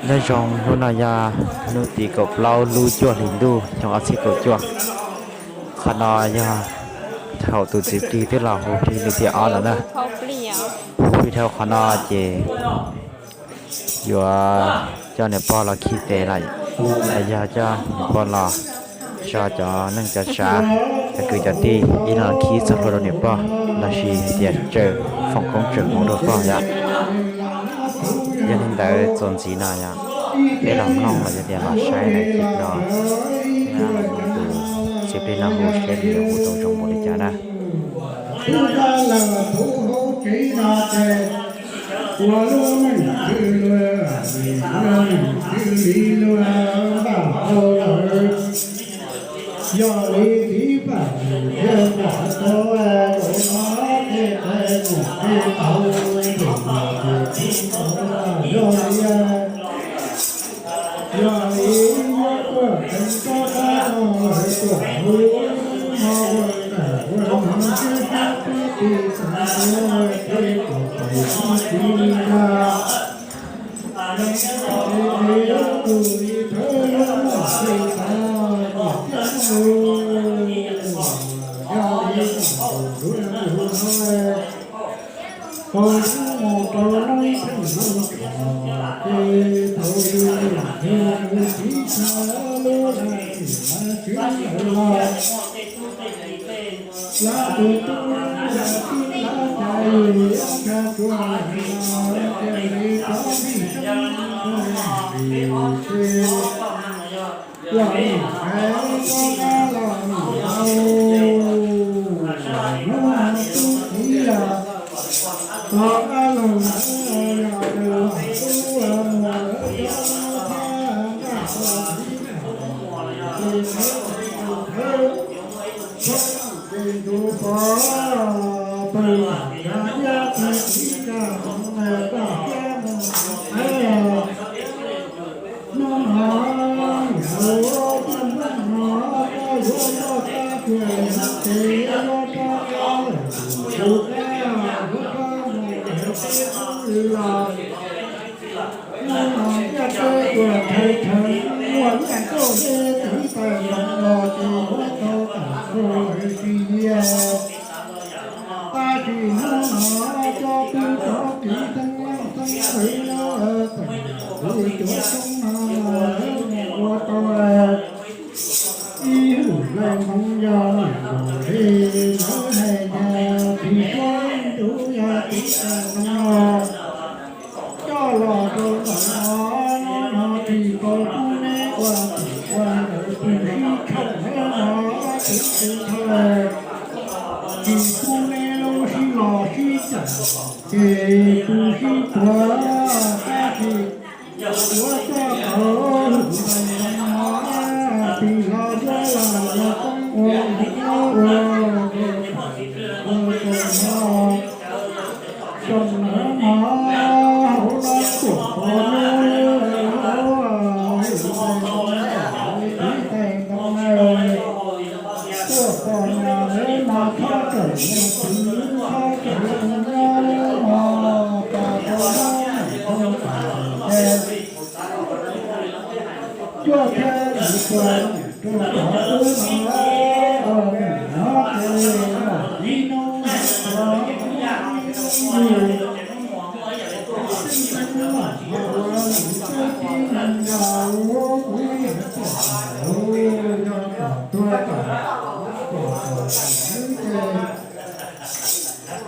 Nyob zoo, hnub no yog hnub tim kaum plaub lub cuaj hlis ntuj xyoo ob txhiab kaum cuaj. Qhov no yog thaum tus txiv plig twb los hu plig li thiab ob lawm na. Hu plig dhau qhov no ces yuav coj niam pog los khi tes lawm, yog coj niam pog los tso cov neej cov tsav, cov kwv cov tij ib leeg los khi txog hlua rau niam pog, los sis hais tias tsaws foom koob tsaws hmoov rau pog yom. Yog li ntawd txuas ntxiv no yog peb los mloog los yog tias los saib daim clip no, thiab los mloog tus txiv plig no hu saib nws yuav hu tau zoo npaum li cas na. Ua lub neej twg luag, ua neej twg li luag npaj tau lawm. Yog li txiv pam thiaj kom tau, kom no tej qhov mus tej tau, tus mus tus txiv tau yog li. Yog li yuav tuaj teev tsob qab no lawm tuaj hu no ua ntawm ua no sib sab pib ti txav tuav tej kom pem sib txiv li ntag. Leej twg tus li thawb lub noj txhij tag kom thiaj mus. Yog li tus hu no, hu no, tau hnub mus rau lub theej lub tshom, ces thaum yus mus yus txiv tag lub hais tias sib ntawd los, lawv tus tub los tib lawv cas yus yuav tshaj tsua lawm los cia li rov nij sab tus tis ces los mus hais rov qab los mus tau. Hnub no tub txiv los rov qab los lawm, yog tus tub mus lawm rov qab npaj tau txiv na, ces thawb tus thawb, thawb tus pov, pawg tsav iab pawg txiv tsav hmoov koj thiab mus thawb. Hnub no niam hluas tiaj neeb no koj yuav txoj kab tsuag no ces yuav rov qab lawm tus qab yuav rov mus lawm peb tub li los. Hnub no ntiaj teb tuaj rhawv rhawv, muaj nyiaj nkauj deb tiv tais ntoo los ces yuav tau tawm tuaj lawm tsis yiag. Tab sis hnub no cov tub cov kiv teeb leej teeb ntxwv lawv tawm tus cuav xyoob no lawv mus ua tau ib hwm lawv hmoov yog niam nkaus li lawv hais tias tus cuav ntsuv yog tiv tais ntoo no coj los rau ntawm no, no tsis tau pub neb ua tim ua ntawd tus sib tshooj neb no, tus tus thawj tsis pub neb lub sib lo sib cam, ces tus sib tuav tab sis yuav coj tau hwm tais ntoo no tig los yuav los ua toob ua ua ua ua no. Tsoom na no hauv no tuaj pom no, hwm tais ntoo no, tiv tais ntoo no, tuaj pom no lawv mas txhob rawm mus twv, txhob rawm mus nyob no, tas tau nyob mus tau tas ces cuaj thiab lwm tus rau qhov ub no, ua nws nyob ces los ib hnub tuav ib hnub yug. Txij teb lub los ua lwm teb tib neeg yog kuv yam tiam lub yog kom tuag kom kom kom xwb ces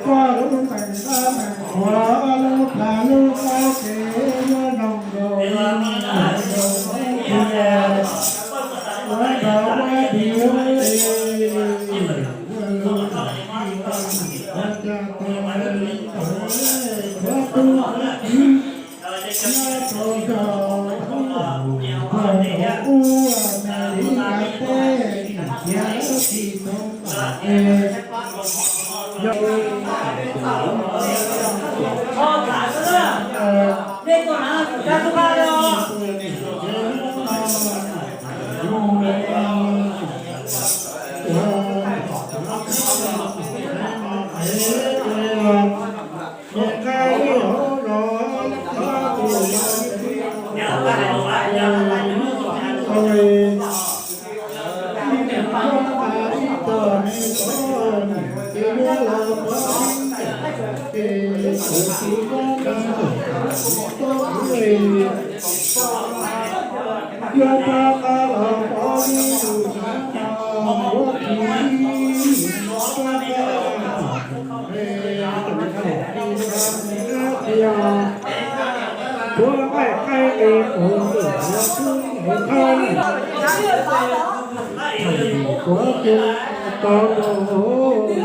koj lub ntees qab ntees qhuav lub plag lub qaub ces yuav zoo nkaus li ntees nkaus qub tiag. Ua nrog ua tiv ua lub ntees qab ntees qhuav cas tau li ntawd, qhuav tub qhuav kiv nyob rau zos thoob lus pog rau ub, nais li nais teb nim tiav tsis tau ntam es yog Yuav rov qab los pov ib tug sab no, yuav tsis ib tug sab no, tus no tias, tuav nqaij qaib li qub tus yuav tub tus qhaib, tuav tus tau rau hauv tag ces li,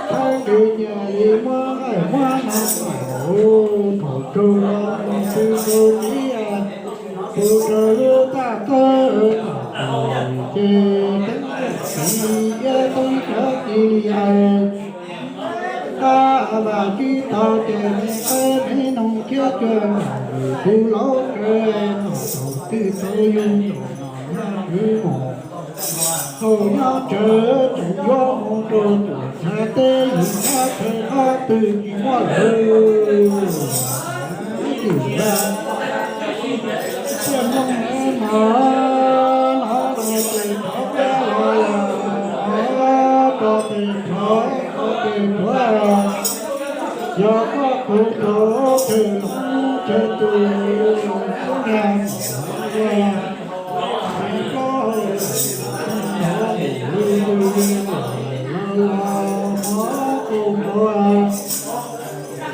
thaum twg cia li muab nqaij muab no thaum tsaug los mus txog rau txiv, tus raws lub txaj txawb thaum ces teeb txiv iab teeb cov cia li hais, qab vam tsib taug ces me qab me noog thiab cua, tus laub kaw thaum twg tau yug tus no yog kwv mus, thaum nyob tsawv tseem yuav mus rau tus chav teb yus thab chaw qab twg tsis muaj lawm. Ib tug tiaj nplooj no, no los ces rov qab los, rov qab tes rov, rov qab tes rov, yog koj qhuav rau chaw loov chaw twg,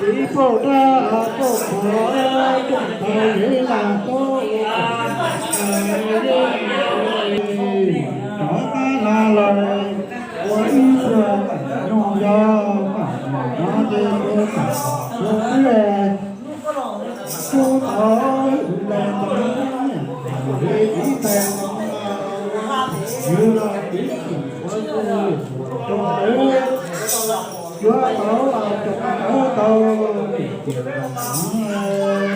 ib pauj dab pauj qhua rooj tau yev las tau, rov qab los lawm ua ib tug nyuj yau, no ces ua tau tus twb, tus tau tus ntawd ntawd, tus ntawd ib tais ntawd, yus los ib tug ua tus rau lawv, yuav tau los rau lawv tau,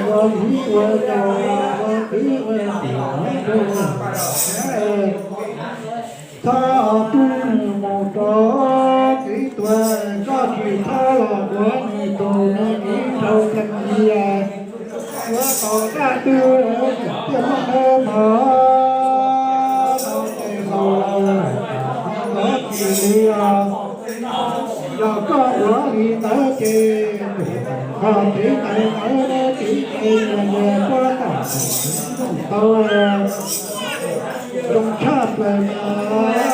ua vim ua rau ua kwv ua tij rau lawv. Thov tub nws mus rau kev tuag, koj tsis txhob los ua nws tus nws kev raug plees li. Yuav tau dab twg tiaj nplooj dawb mog, no ces laus lawm, no ces li os. Yog koj ua li ntawd ces tus qhov tsev ntawd ntawd tsev ces yog yog puab tom tau zoo tshaj plaws mas,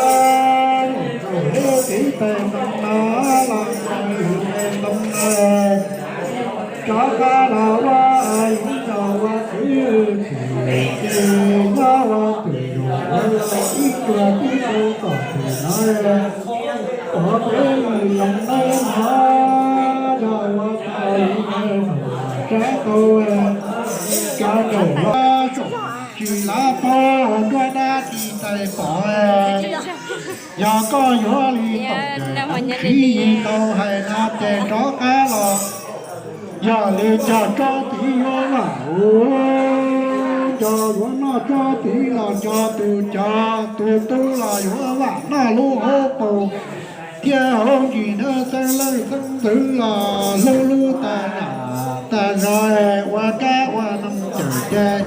txawm txiv tais ntoo no los yog yus tais ntoo no, rov qab los ua yus cov ua kwv tij ces nyob ua tus yus ua ib tug tib tug tom tus no, pov peb lwm loos nawb mog, yog ua tau li ntawd sab tau, cov ntawm los tsis lav pob nruab dab tsis tais pom. Yog koj yuav li tom ntawd, tsis tau hais no ces rov qab los. Yog li cog tsob tid yuav vam, cog yuav noj tsob tid los cog tus cov tus tub los yuav vam noj lub hauv paus thiab hauv ntsis nawb, xeeb leej xeeb ntxwv los hlub hlub tag zam tag zog ua kab ua noog cawm cai.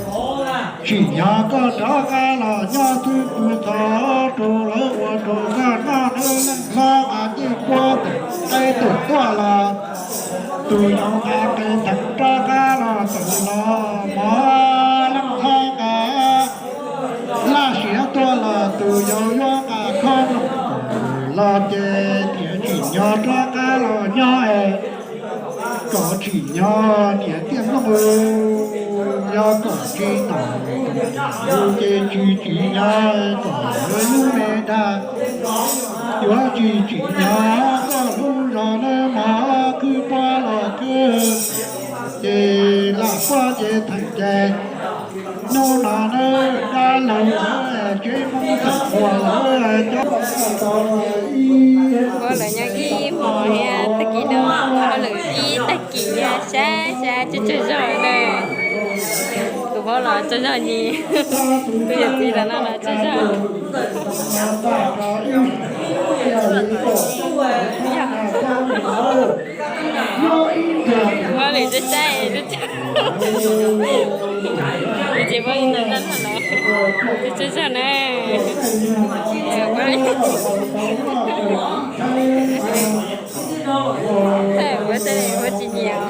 Tsim nyog koj rov qab los nyob xwb pw txog rau lawv ua rau koj noj nawb leej hlob. Nqa tej kuab tej qaib tuaj los tus yau nqa qe theev rov qab los txawm los mov leej hlob nqa laj siav tuaj los tus yau yuav nqa khob noom los ces tias tsim nyog rov qab los nyob es kom tsim nyog niam tiaj nplooj, yog kom tsis tom ces tsis tsim nyog kom lub me dag. Yuav tsis tsim nyog koj hlub zog nawb mog, khwb pob los khwb ces lam pob ces theem ces hnub no nawb dab laug lawv tsev Hmoob thaum ub lawv cov ua lawv nyob ib hmos thiab tag kis no, ua lawv ib tag kis thiab sab sab tsaug tsaug zog na. Tus paub los tsaug zog nis, tus yawm txiv los no los tsaug zog. Ua lawm tsaug tsaug, tsis paub li ntawd dab laug los tsaug tsaug zog na. Ua li. Tsis nyiam.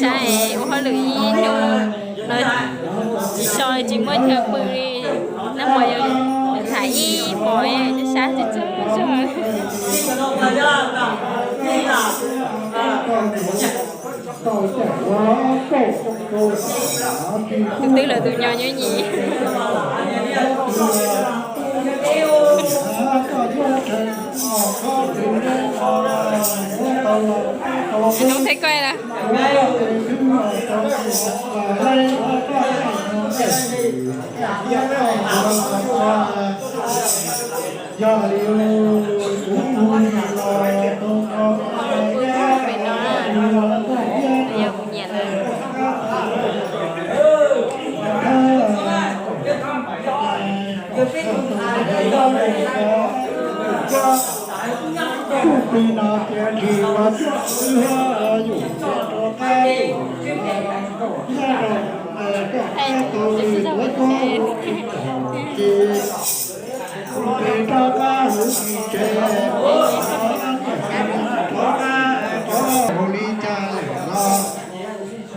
Sab es ua hauj lwm ib hnub no tsis so tsis muaj chaw pw li, nag hmo yuav tham ib hmos, sab tsis txog zog. Tus twg los tus nyo nyob nyim. Noo thaij koj na. Yog li kuv hu los rau koj, yog kuv nyiam na. Kuv plig no tias tsis ua cuab yus rov qab, nyob rau koj qab tau li tuav koj ces kuv plig rov qab huv tsis tsev, rov qab rov mus li cas lawm los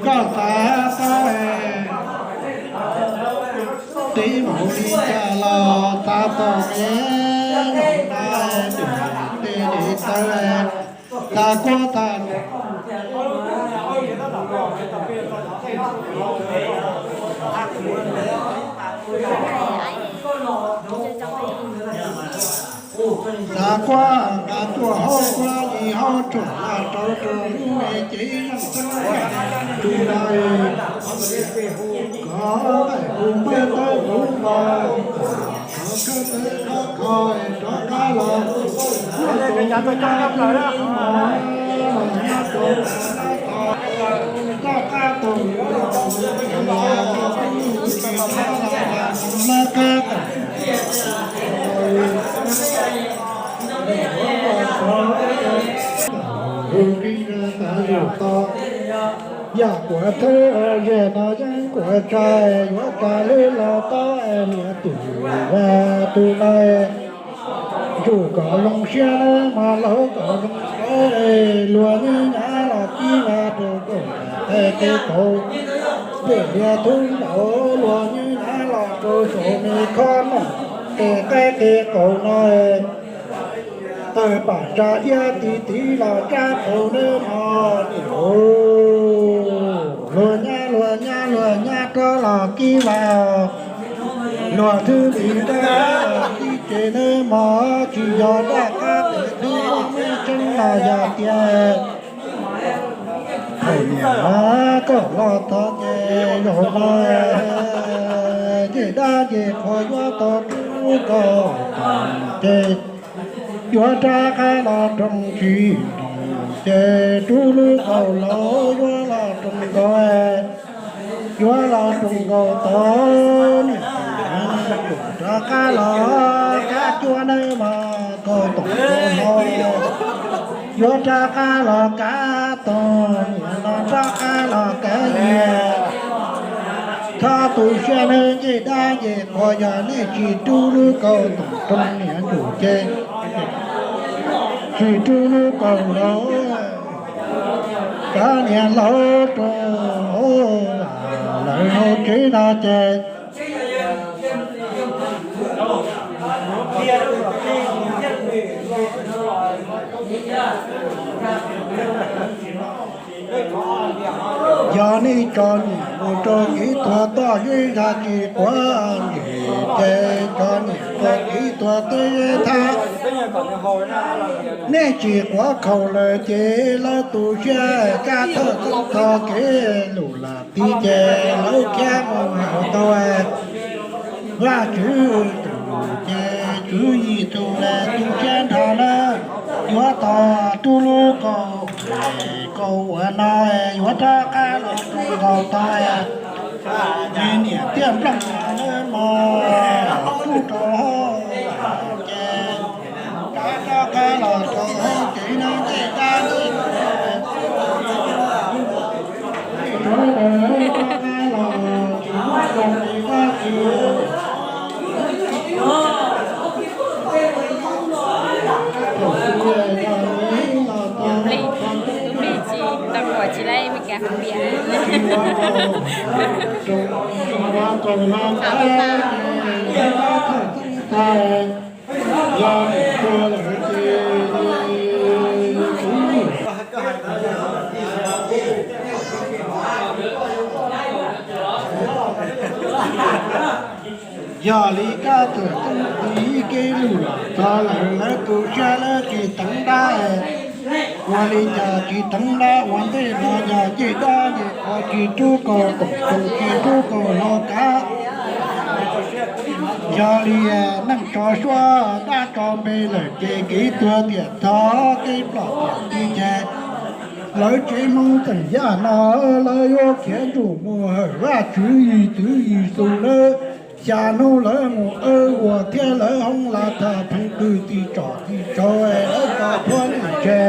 koj xav tau, tiv mus li cas los xav tau, es yog na, tej li tawv, xav kuab tag. Xav kuab nqa tuaj haub kuab li haub tsuam los rau rau lub me cev yeej xeeb tus ntawd, kov nqaij hu npawb tawb kuv los, kov khawb tawb kho kho rov qab los, rov qab tus, rov qab tus, hu nqi nqa tav yus to, yam kuav thawb zem no yeej kuav tsa, yuav tsa lwb los tob es niam tus, tus no ntsum kom zoo siab nawb mog, laug kom zoo siab, luag nyuj nyav los kib vaj rau kaum nram qe qe kauv, pem liaj thub nraud luag nyuj nyav los rau saum me khob noom, qe qaib qe qaus no, tawg pam tsa iab tiv tiv los tsab qau nawb mog niam. Luag nyab luag nyab luag nyab rov los kib vaj, luag thwb tiv rov los kib tsev nawb mog, tsis yog raj qab pem thwb muaj tseeb los yog tias thaum niam koj los tod ces zaum no ncej dab ncej qhua yuav tau rub kaus ces yuav rov qab los roos tsis nroos ces rub lub kaus laus yuav los roos nkaus, yuav los roos nkaus tod niam, rov qab los kab cuab nawb mog kaus toom kaus hlau, yuav rov qab los kab toom niam no rov qab los kab nyias. Thov tu siab nawb ncej dab ncej qhua, yog nej tsis rub lub kaus toom roos niam ntsum ces, tsis rub lub kaus laus, kav niam laus rau lawv hauv tsev no ces yog nej tso niam mus rau kev tuag toj yeeb zag tsis quav ntses ces tso niam rau kev tuag teb thab. Nej tsis quav khaum lawm ces lawv tu siab kab thawj txoj kev lus lam tiv ces lawv khiav mus hawm tau. Vajtswv tus ces tswv yim tus lawm tu siab nrho lawm, yuav tau rub lub kaus, kaus uas no yuav rov qab los roos nkaus tod. Niam tiaj nplooj no lawm mog, rub rau hauv ces rov qab los rau hauv ces no ncej dab ncej qhua, rov qab los tsis muaj zoo li dab tsi. Thaum twg yog li Ua kaus hlob kav, yog tua lawm ces yog li koj txawm txeeb txim kev lus los txog lawm, lawv tu siab lawv tsis teev dab. Ua li cas tsis teev dab? Ua ntej no yog ncej dab ncej qhua tsis rub kaus toom tsoos tsis rub kaus hlau kav. Yog li neej tso suab dab tso npe lawm ces kev tuag tiam txog kev plom tiam tig ces lawv tsev Hmoob txeem yaj no lawv yuav khiav ntsum mus hawm Vajtswv yim txwv Yexus nawb. Xya hnub lawv mus aw uas thiab lawv hoob lav thaj pheej kwv tij tsom tij tshau lawv tau phuab ntshe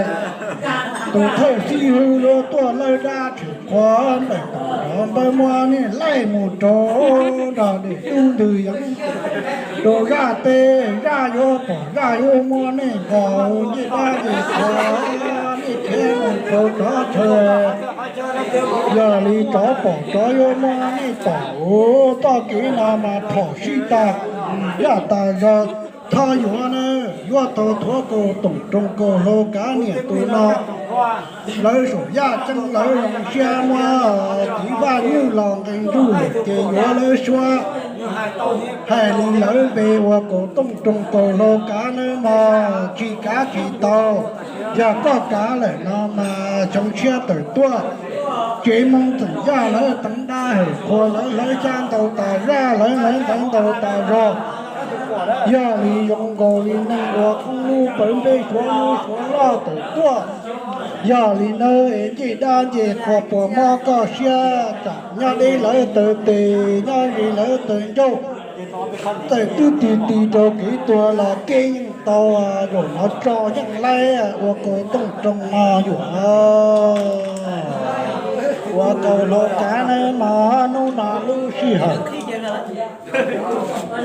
tus thawj xib hwb yuav tuaj lawb dab tseem qhuav ntawm tom nrov npawb muab nej laij mus rau nrog dej dub ntws yeev rau zaj teb, zaj yuav pom zaj yuav muab nej nqos ncej dab ncej qhua, nej khiav mus rau tsov chaw. Yog li tsov pom tsov yuav muab nej tom, txoj kev no mas phom sij tag, yaj tas zog. Thov yuav na, yuav tau thuav kaus toom tsoos kaus hlau kav niam tus no. Lawv saum yaj ceeb lawv zoo siab muab txiv Vaj Nyuj los nqee nruj ces yuav lawv suab. Hais li lawv npe ua kaus toom tsoos kaus hlau kav nawb mog, tsis kav tsis tau. Yog koj kav lawm no mas xyoo tshiab tawm tuaj, tsev Hmoob txeem yaj lawv teev dab hawm qhua lawv hlawv xyab ntau tas zaj lawv hlawv ntawv ntau tas zog. Yog li zoo nkaus li neeg ua qoob lub pawv npeb suav lub suav loj tawm tuaj. Yog li nawb es ncej dab ncej qhua puas mob koj siab, tsam nyob deb lawv taw tes nyob ze lawv taw ncauj, txawm twb tig tig rau kev tuag los kev yeej tau. Zaum no tso yeej laib ua kaus tooj roo no yuam ua kaus hlau kav nawb mog. Hnub no lub sij hawm,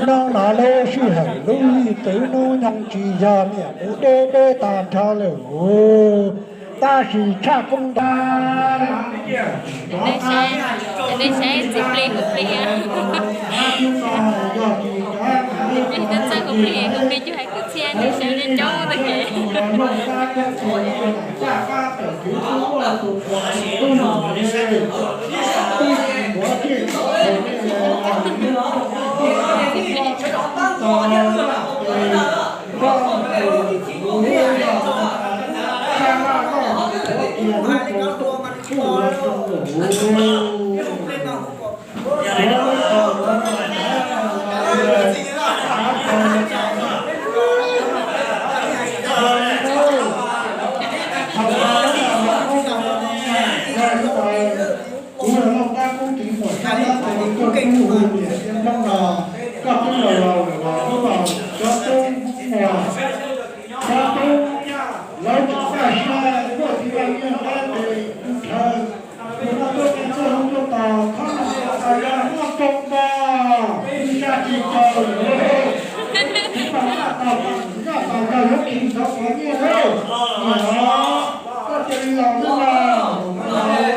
hnub no lub sij hawm lub hli twv hnub nyoog tsis yog niam mus deb deb tag nrho lawm. Tab sis tshaj koob ntau Kuv yog Lauj Kab Kub txiv muam Xab Lab tes li koj tub hu niam thiab Hmoob no, koj tub los laus lawm los tub los cov tub muas, cov tub lawv tsis kaj siab, muaj txiv Vaj Nyiaj Dab tes nrhaw, tus no tuaj txog tuaj hu tuaj tos, khob noom tau tas zog noj tsoo nto, tsis sab tsis caus lawm. Tsis tau noj tos, noj tos nrog yuav khi ntawv qhov nyiaj lawm. Niam os, koj cia li los xwb los.